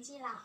Tsis las.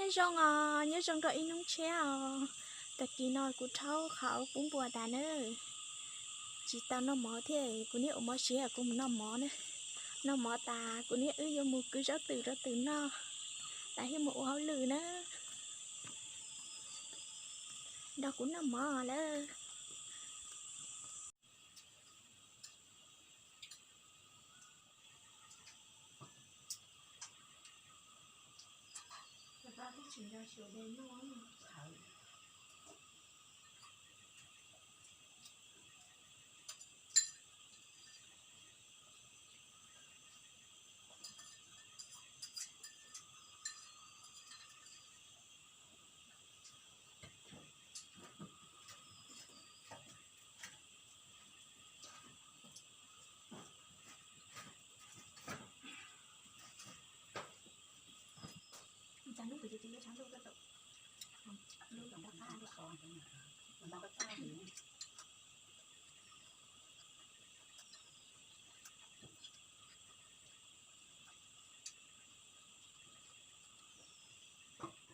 Nyob zoo os, nyob zoo rau ib hnub tshiab os. Tag kis no kuv rhaub qhauv pub npua tas na. Tsis tau noj mov thiab, kuv niam ua mov siav kuv mus noj mov na. Noj mov tas kuv niam wb yuav mus kwv zaub twm rau twm noj, tas thiaj mus ua hauj lwm na. Nrog kuv noj mov lawm.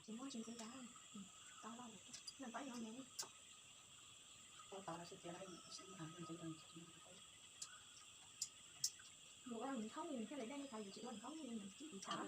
Tsis muaj tsis ntxiv cas, tau lawm, noj pab nyob nyob. Tau tau los sib tias. Mus ua nws khaub li nws thiaj li dej, yus tsis ua nws khaub li nws tsis tau.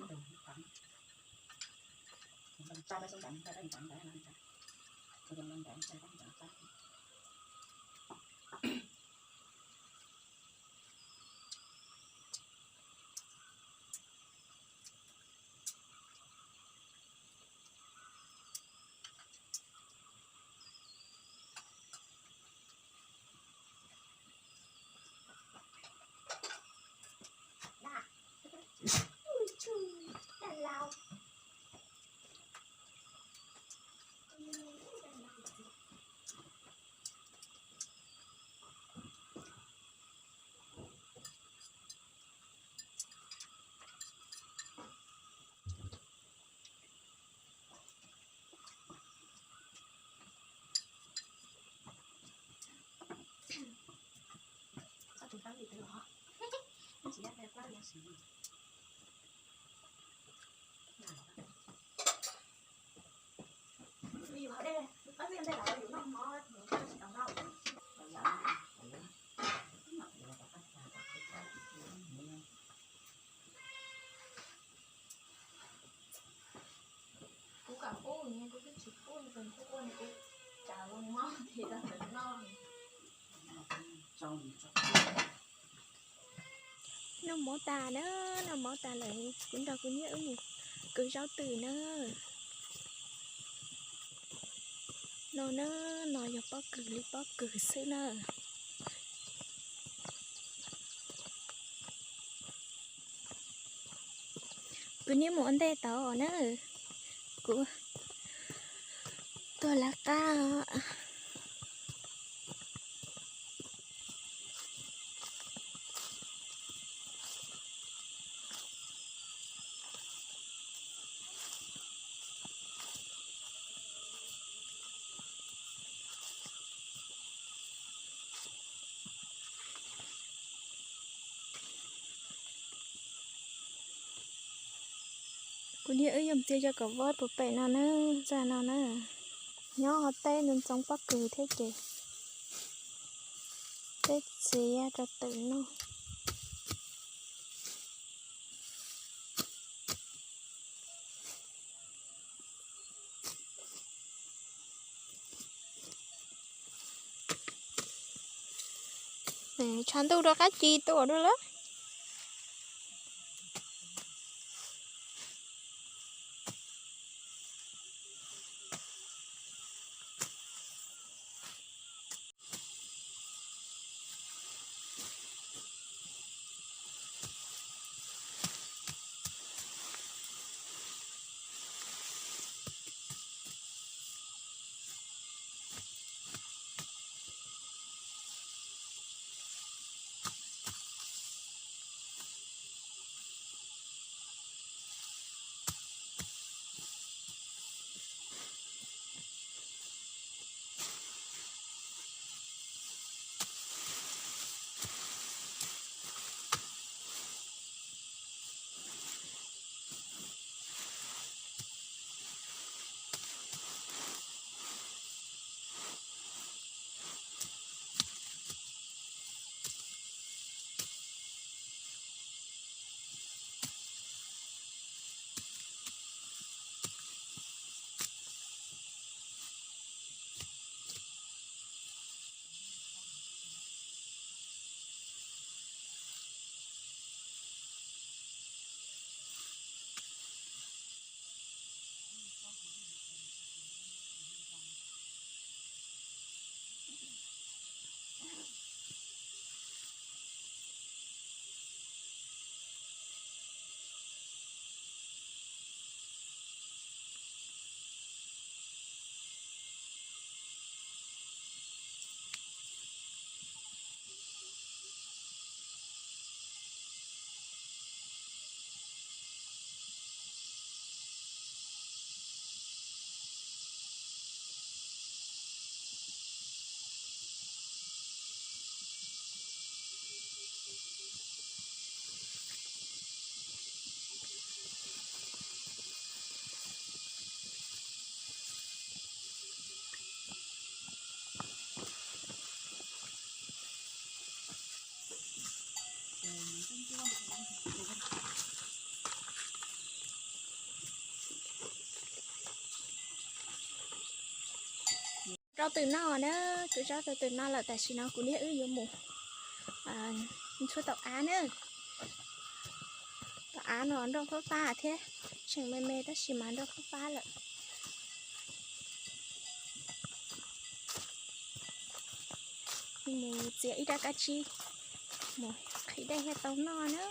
Kuv kam ub ne, kuv twb tsis ub ne, kuv ua ne, kuv cas los mob thiab tau ntawm no. Noj mov tas na, noj mov tas lawm kuv nrog kuv niam wb mus kwv zaub twm na. No na, no yog pob kws li pob kws xwb na. Kuv niam mus ua ntej tod na, kuv tuag lawv qab. Kuv niam wb yuav txiav cov kaum voj puag pem no na, zaj no na. Nyob hauv teb ntxoov ntxoov pob kws thiab ces peb txiav rau twm noj. Tshav ntuj rov qab ci tuaj dua lawm. Rau twm noj na, kwv zaub rau twm noj lawm, tam sim no kuv niam wb yuav mus ntxhua tau av na. Tau av no nroj fab fab thiab, tseem me me tab sis mas nroj fab fab lawm. Mus txiav ib rab kab tsib mus qhwv dej thiaj tau noj na.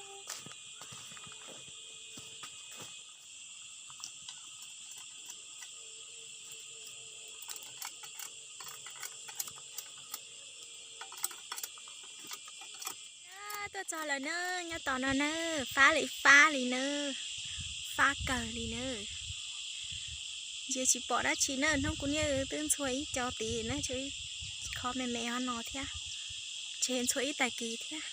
Tuaj txog lawm na, nyob tom no na, fab li fab li na, fab kawg li na. Ntsia tsis pom dab tsi na, hnub kuv niam twb ntxhua ib co tid na, tsuas ib qho me me ho no thiab, tseem ntxhua ib tag kis thiab.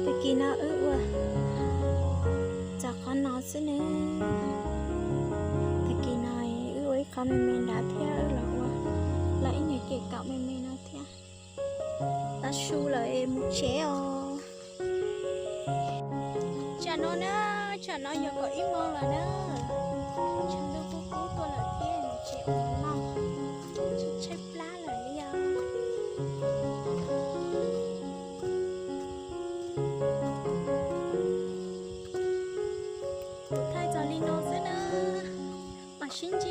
Tag kis no wb ua txog qhov no xwb ne. Tag kis no wb ua ib qho me me nrad thiab wb los ua lawm ib nyuag kem kaum me me no thiab. Tav su lawm es mus tsev os. Tsam no na, tsam no yog kaum ib moos lawm na. Tshav ntuj kub kub tuaj lawm thiab, mus tsev ua noj, tshaib plab lawm li os. Kuv thaij txog li no xwb na, mam sib ntsib.